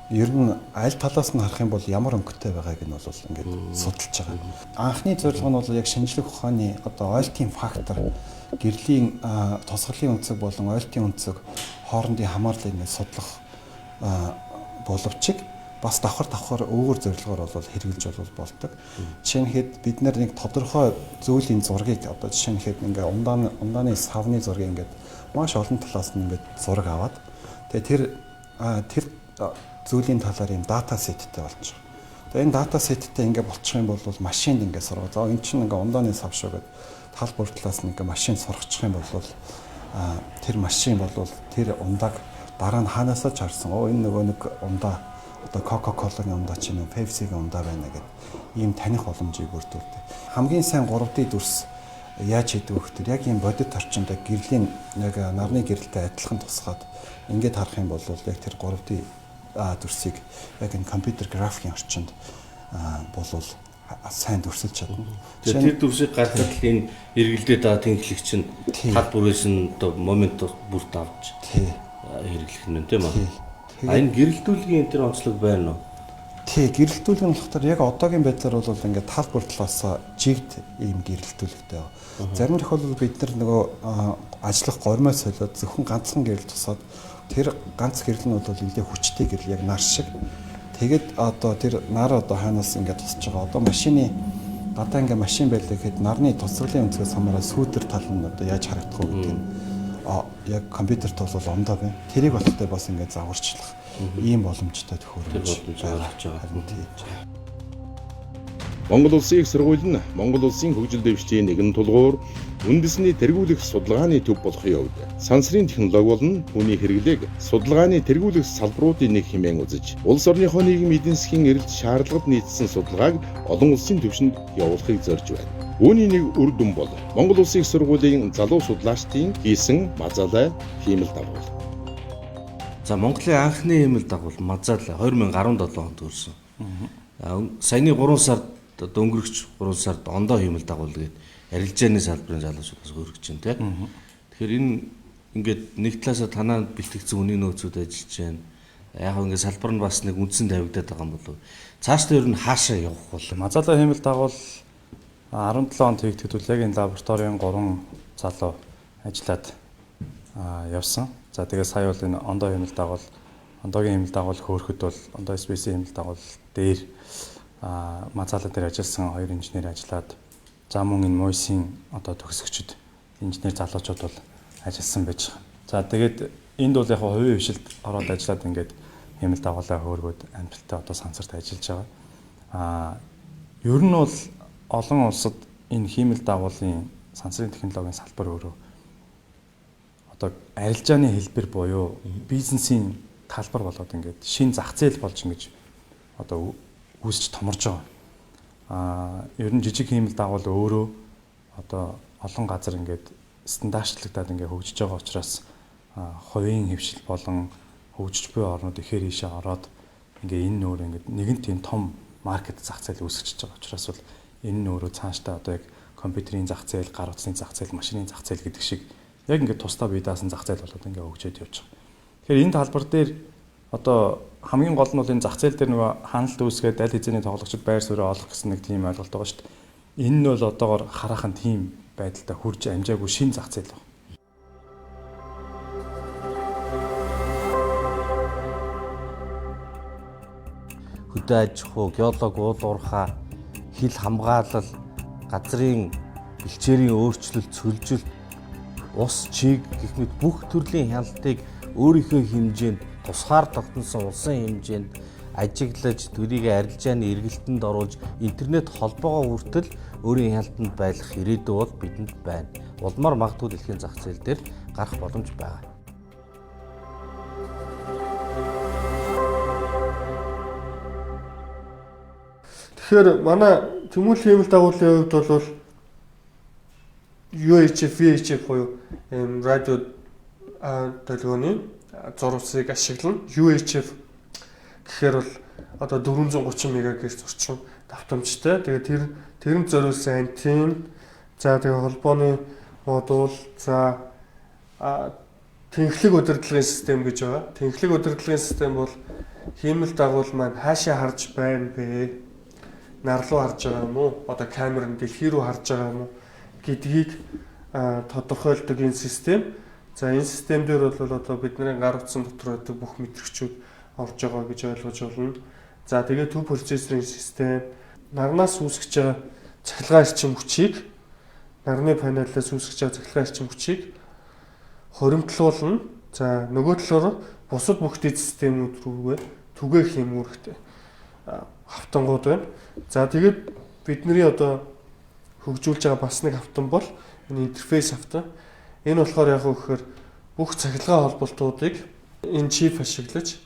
ер нь аль талаас нь харах юм бол ямар өнгөтэй байгааг нь бол ингээд судалж байгаа. Анхны зорилго нь бол яг шинжлэх ухааны одоо ойлтын фактор гэрлийн тусгалын өнцөг болон ойлтын өнцөг хоорондын хамаарлыг ингээд судлах боловч бас давхар өөр зорилгоор бол хэрэгжилж бол болдог. Жишээ нь хэд бид нэг тодорхой зүйлийн зургийг одоо жишээ нь хэд ингээ ундааны савны зургийг ингээд маш олон талаас нь ингээд зураг аваад тэгээ тэр зүйлийн талаар юм дата сеттэй болж байгаа. Тэгээ энэ дата сеттэй ингээ болчих юм бол машинд ингээ сургаа. За энэ чинь ингээ ундааны сав шүү гэд тал бүр талаас нь ингээ машин сургачих юм бол тэр машин бол тэр ундааг дараа нь ханаасаа ч харсан. Оо энэ нөгөө нэг ундаа одоо Coca-Cola-гийн ундаа ч юм уу, Pepsi-гийн ундаа байна гэд ийм таних боломжийг бүрдүүлдэг. Хамгийн сайн 3D дүрс яаж хийдэг вэ гэхээр яг ийм бодит орчинд гэрлийн яг нарны гэрэлтэй адилхан тусгаад ингээд харах юм бол яг тэр 3D дүрсийг яг энэ компьютер графикийн орчинд болвол Сайн дүрсэлж чадна. Тэр дүрсийг гаргахад л энэ эргэлдээд байгаа тэнхлэг чинь тал бүрээс нь одоо момент бүрт авч хэрэглэх нь тийм үү? А энэ гэрэлтүүлгийн энэ төр онцлог байна уу? Тий, гэрэлтүүлэг нь болохоор яг одоогийн байдлаар бол ингээд тал бүр талаас жигд ийм гэрэлтүүлэгтэй байгаа. Зарим тохиолдолд бид нар нөгөө ажиллах гормой солиод зөвхөн ганцхан гэрэл тусаад тэр ганц гэрэл нь бол нэлээ хүчтэй гэрэл, яг нар шиг. Тэгээд одоо тэр нар одоо хаанаас ингээд тусч байгаа. Одоо машины гадаа ингээд машин байлаа гэхэд нарны тусгалын өнцгөөс хамаараа сүүдэр тал нь одоо яаж харагдах вэ гэдэг нь яг компьютерт бол ондоо байна. Тэрийг болохтой бас ингээд загварчлах ийм боломжтой төхөөрөмж байгаа. Харин тий. Монгол Улсын их сургууль нь Монгол Улсын хөгжил дэвшлийн нэгэн тулгуур, үндэсний тэргүүлэх судалгааны төв болохын хувьд сансрын технологи болон түүний хэрэглээг судалгааны тэргүүлэх салбаруудын нэг хэмээн үзэж, улс орныхоо нийгэм эдийн засгийн эрэлт шаардлагад нийцсэн судалгааг олон улсын түвшинд явуулахыг зорж байна. Үүний нэг үр дүн бол Монгол Улсын их сургуулийн залуу судлаачдын хийсэн Мазалай хиймэл дагуул. За, Монголын анхны хиймэл дагуул Мазалай 2017 онд төрсөн. Саяны 3 сард, одоо өнгөрөгч 3 сард ондоо хиймэл дагуул гээд арилжааны салбарын залуучуудаас хөргөж чинь тий. Тэгэхээр энэ ингээд нэг талаасаа танаа бэлтгэгдсэн үнийн нөөцүүд ажиллаж байна. Яг ингээд салбар нь бас нэг үндсэн тавигдаад байгаа юм болов. Цаашдаа ер нь хаашаа явах бол? Мазалай хиймэл дагуул 17 онд хийгдэхэд бол яг энэ лабораторийн 3 залуу ажиллаад явсан. За, тэгээ сая бол энэ ондоо хиймэл дагуул, ондоогийн хиймэл дагуул хөөрөхөд бол ондоо Space хиймэл дагуул дээр Мазалай дээр ажилласан хоёр инженер ажиллаад, за мөн энэ МУИС-ийн одоо төгсөгчд инженер залуучууд бол ажилласан байж байгаа. За, тэгээд энд бол яг хувийн хвшилд ороод ажиллаад ингээд хиймэл дагуулаа хөөргөөд амжилттай одоо сансарт ажиллаж байгаа. Ер нь бол олон улсад энэ хиймэл дагуулын сансрын технологийн салбар өөрөө одоо арилжааны хэлбэр буюу бизнесийн талбар болоод ингээд шинэ зах зээл болж ингэж одоо үүсч томорж байгаа. Ер нь жижиг хиймэл дагуул өөрөө одоо олон газар ингээд стандартчлагдаад ингээд хөгжиж байгаа учраас хувийн хэвшил болон хөгжиж буй орнууд ихээр ийшээ ороод ингээ энэ нөр ингээд нэгэн тийм том market зах зээл үүсгэж байгаа учраас бол энэ нь өөрөө цаашдаа одоо яг компьютерийн зах зээл, гар утасны зах зээл, машины зах зээл гэдэг шиг яг ингээд тусдаа бие даасан зах зээл болоод ингээ хөгжөөд явж байгаа. Тэгэхээр энэ талбар дээр одоо хамгийн гол нь бол энэ зах зээл дээр нөгөө ханалт үүсгээд аль хэзээний тоглогчид байр суурь олох гэсэн нэг тийм ойлголт байгаа шүү дээ. Энэ нь бол одоогор хараахан тийм байдалтай хүрж амжаагүй шинэ зах зээл байна. Хөдөө аж ахуй, геолог, уул уурхай, хил хамгаалал, газрын бэлчээрийн өөрчлөлт, цөлжилт, ус, чиг гэх мэт бүх төрлийн хяналтыг өөрийнхөө хэмжээнд тусгаар тогтносон улсын хэмжээнд ажиглаж, тэрийг арилжааны эргэлтэнд оруулж, интернет холбоогоо хүртэл өөрийн хяналтанд байлгах ирээдүй бол бидэнд байна. Улмаар магадгүй дэлхийн зах зээл дээр гарах боломж байгаа. Тэгэхээр манай тэмүүлэл хиймэл дагуулын хувьд бол UHF, VHF буюу ийм радио долгионы зурвасыг ашиглана. UHF гэхээр бол одоо 430 МГц орчим давтамжтай. Тэгээд тэр тэрэнд зориулсан антен, за тэгээ холбооны модуль, за тэнхлэг удирдлагын систем гэж байгаа. Тэнхлэг удирдлагын систем бол хиймэл дагуул маань хаашаа харж байна бэ? Нар руу харж байгаа юм уу? Одоо камер нь дэлхий рүү харж байгаа юм уу гэдгийг тодорхойлдог энэ систем. За, энэ систем дээр бол одоо бидний гар утсан дотор байдаг бүх мэдрэгчүүд орж байгаа гэж ойлгож байна. За, тэгээд төв процессорын систем нарнаас үүсгэж байгаа цахилгаан эрчим хүчийг, нарны панелаас үүсгэж байгаа цахилгаан эрчим хүчийг хоримтлуулна. За, нөгөө талаар бусад бүх дэд системүүд рүүгээ түгээх юм үүрэгтэй хавтангууд байна. За, тэгээд бидний одоо хөгжүүлж байгаа бас нэг хавтан бол энэ интерфейс хавтан. Энэ болохоор яг гэхээр бүх цахилгаан холболтуудыг энэ чип ашиглаж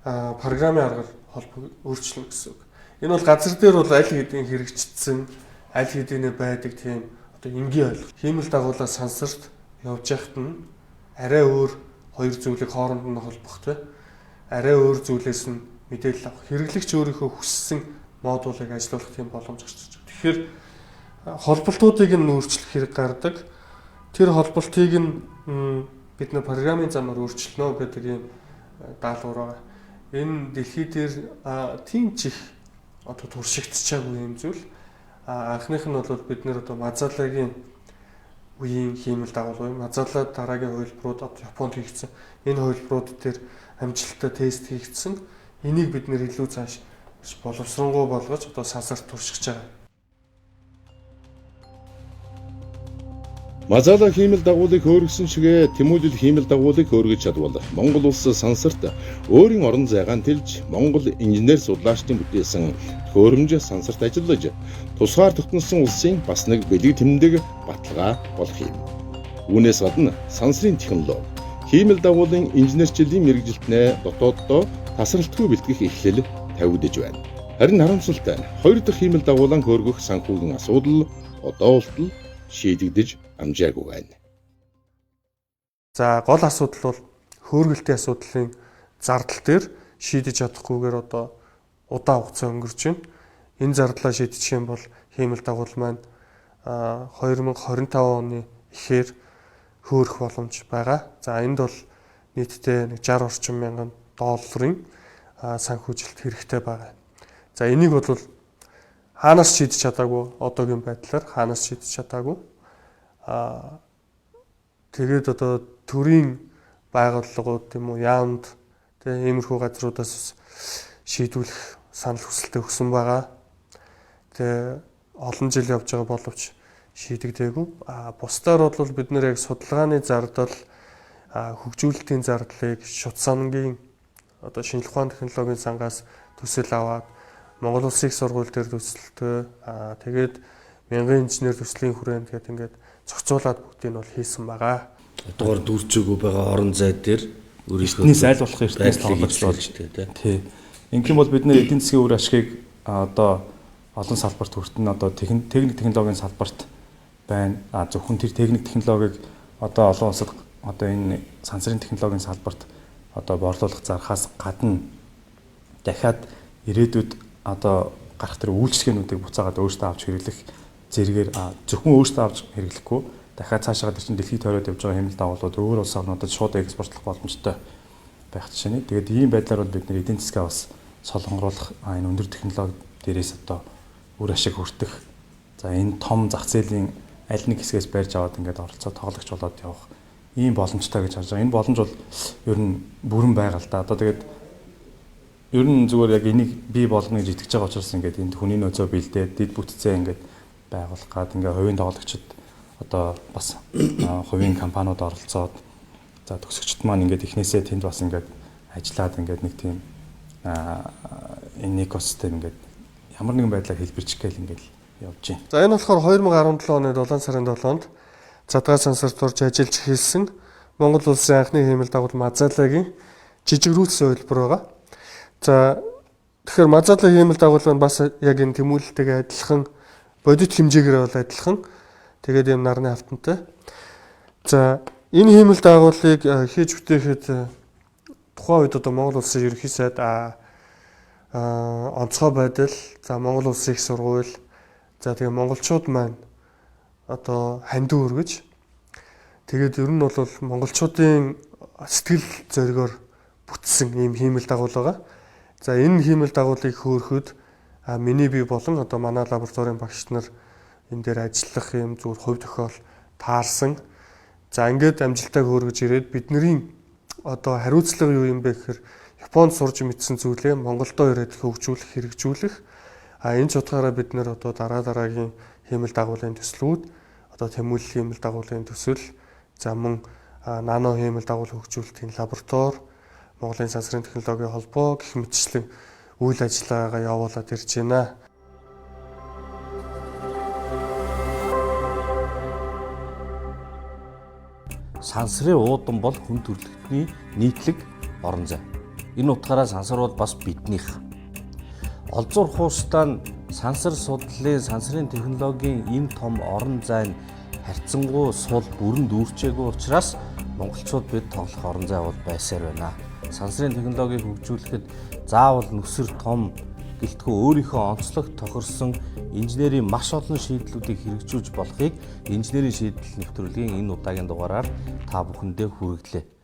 програмын аргаар холбоо өөрчилнө гэсэн үг. Энэ бол газар дээр бол аль хэдийн хэрэгжчихсэн, аль хэдийнэ байдаг тийм одоо энгийн ойлголт. Хиймэл дагуулаа сансарт явж яхад нь арай өөр хоёр зүйлийг хооронд нь холбох те. Арай өөр зүйлээс нь мэдээлэл авах. Хэрэглэгч өөрийнхөө хүссэн модулыг ажилуулах тийм боломж гарч ирж байгаа. Тэгэхээр холболтуудыг нь өөрчлөх хэрэг гардаг. Тэр холболтыг нь бид нэр програмын замаар өөрчилнө гэдэг ийм даалгавар байгаа. Энэ дэлхий дээр тийм ч их одоо туршигдчихаагүй юм зүйл. Анхных нь бол бид нэр одоо Мазалагийн үеийн хиймэл дагуул буюу Мазала дараагийн хувилбарууд одоо Японд хийгдсэн. Энэ хувилбарууд дээр амжилттай тест хийгдсэн. Энийг бид нэр илүү цааш боловсронгуй болгож одоо сансарт туршиж байгаа. Мазала хиймэл дагуулыг хөөргсөн шигэ тэмүүлэл хиймэл дагуулыг хөөргөж чадвал Монгол улс сансарт өөрийн орон зайгаа тэлж Монгол инженер судлаачдын бүтээсэн төхөөрөмж сансарт ажиллаж тусгаар тогтносон улсын бас нэг бэлэг тэмдэг баталгаа болох юм. Үүнээс гадна сансрын технологи, хиймэл дагуулын инженерчлэлийн мэргэжилтнээ дотооддоо тасралтгүй бэлтгэх эхлэл тавигдаж байна. Харин харамсалтай нь хоёр дахь хиймэл дагуулan хөөргөх санхүүгийн асуудал одоо болтол шийдэгдэж амжаагүй байна. За гол асуудал бол хөөргөлтийн асуудлын зардал дээр шийдэж чадахгүйгээр одоо удаан хугацаа өнгөрч байна. Энэ зардлаа шийдчих юм бол хиймэл дагуул маань 2025 оны ихээр хөөрөх боломж байгаа. За энд бол нийтдээ нэг 60 орчим мянган долларын санхүүжилт хэрэгтэй байгаа. За энийг бол хаанаас шийдэж чадаагүй одоогийн байдлаар хаанаас шийдэж чадаагүй. Тэгээд одоо төрийн байгууллагууд тийм үү яамд тийм иймэрхүү газруудаас шийдвүлэх санал хүсэлтээ өгсөн байгаа. Тэгээ олон жил явж байгаа боловч шийдэгдээгүй. Бусдаар бол бид нэр яг судалгааны зардал, хөгжүүлэлтийн зардлыг шут санангийн одоо шинжлэх ухааны технологийн сангаас төсөл аваад Монгол Улсын их сургууль дээр төсөлтөө тэгээд мянган инженер төслийн хүрээнд тэгээд ингээд зохицуулаад бүгдийг нь бол хийсэн байгаа. Одоогор дүүрчээгүй байгаа орон зай дээр өөрийнхөө эртнээс аль болох эртнээс тоглож болж тий. Ингэх юм бол бид нэр эдийн засгийн үр ашигыг одоо олон салбарт хүртэн одоо техник технологийн салбарт байна. Зөвхөн тэр техник технологиг одоо олон улсад одоо энэ сансрын технологийн салбарт одоо борлуулах зархаас гадна дахиад ирээдүйд одоо гарах тэр үйлчлэгээнүүдийг буцаагаад өөрсдөө авч хэрэглэх зэрэгээр зөвхөн өөрсдөө авч хэрэглэхгүй дахиад цаашаа тэр чинь дэлхийд тойроод явж байгаа хэмнэл дагуулууд өөр улс орнуудад шууд экспортлох боломжтой байх жишээ нэ. Тэгээд ийм байдлаар бол бид нэр эдийн засгаа бас солонгоруулах энэ өндөр технологи дээрээс одоо үр ашиг хүртэх. За энэ том зах зээлийн аль нэг хэсгээс барьж аваад ингээд оролцоо тоглогч болоод явах ийм боломжтой гэж харж байгаа. Энэ боломж бол ер нь бүрэн байгаа л да. Одоо тэгээд ер нь зүгээр яг энийг бий болгоно гэж итгэж байгаа учраас ингээд энд хүний нөөцөө бэлдээд дид бүтцээ ингээд байгуулах гад ингээд хувийн тоглогчид одоо бас хувийн компаниуд оролцоод за төгсөгчд маань ингээд эхнээсээ тэнд бас ингээд ажиллаад ингээд нэг тийм энэ экосистем ингээд ямар нэгэн байдлаар хэлбэрчих гээл ингээд явж байна. За энэ болохоор 2017 оны 7 сарын 7-нд задгаа сансарт орж ажиллаж эхэлсэн Монгол улсын анхны хиймэл дагуул Мазалагийн жижигрүүлсэн хувилбар байгаа. За тэгэхээр Мазала хиймэл дагуул маань бас яг энэ тэмүүлэлтэйгээ адилхан бодит хэмжээгээр бол адилхан. Тэгээд ийм нарны автантай. За энэ хиймэл дагуулыг хийж бүтээхэд тухайн үед одоо Монгол улсын ерөнхий сайд онцгой байдал, за Монгол улсын их сургууль, за тэгээ монголчууд маань одоо хандив өргөж тэгээд ер нь бол монголчуудын сэтгэл зоригоор бүтсэн ийм хиймэл дагуул байгаа. За энэ хиймэл дагуулыг хөөрөхөд миний бие болон одоо манай лабораторийн багш нар энэ дээр ажиллах юм зүгээр хувь тохиол таарсан. За ингээд амжилттай хөөргөж ирээд бидний одоо хариуцлага юу юм бэ гэхээр Японд сурж мэдсэн зүйлээ Монголдо ирээд хөгжүүлэх, хэрэгжүүлэх. Энэ ч утгаараа бид нэр одоо дараа дараагийн хиймэл дагуулын төслүүд, одоо тэмүүлэл хиймэл дагуулын төсөл, за мөн нано хиймэл дагуул хөгжүүлэлтийн лаборатори, Монголын сансрын технологийн холбоо гэх мэтчлэн үйл ажиллагаагаа явуулаад ирж байна. Сансрын уудам бол хүн төрөлхтний нийтлэг орон зай. Энэ утгаараа сансар бол бас биднийх. Олзуур хуустаа нь сансар судлалын, сансрын технологийн энэ том орон зай нь харьцангуй сул бүрэн дүүрчээгүй учраас монголчууд бид тоглох орон зай бол байсаар байна. Сансрын технологиг хөгжүүлэхэд заавал нүсэр том гэлтгүй өөрийнхөө онцлог тохирсон инженерийн маш олон шийдлүүдийг хэрэгжүүлж болохыг инженерийн шийдэл нэвтрүүлгийн энэ удаагийн дугаараар та бүхэндээ хүргэлээ.